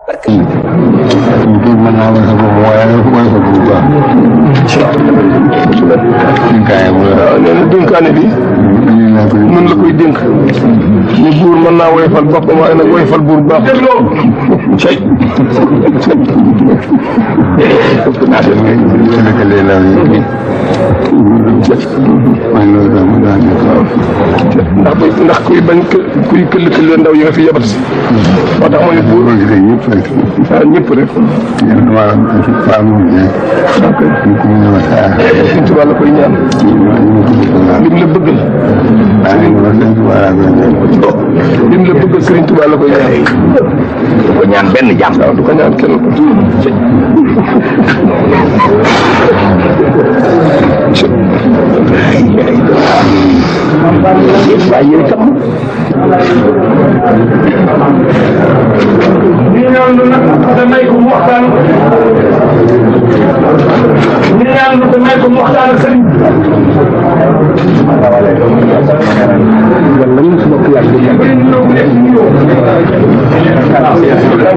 mën naa ko sa bopp waaye ko bu baax. nee na dénkaane bi mën la koy dénk ni buur mën naa woyofal boppam waaye nag woyofal buur baax cay ndax kuy bañ kuy këll ndaw yi nga fi yebal si moo tax ma ne buur waaw ñëpp rek Sëñ Tuubaa la koy ñaan lim la bëggal lim la bëggal Sëriñ Tuubaa la koy ñaan du ko ñaan benn jàmm waaw du ko ñaan kenn waaye yéen itam ñu ñaan lu nag damay ko mu waxtaan ñu ñaan lu damay ko mu waxtaan sëriñ yàlla ñu si bokk yàlla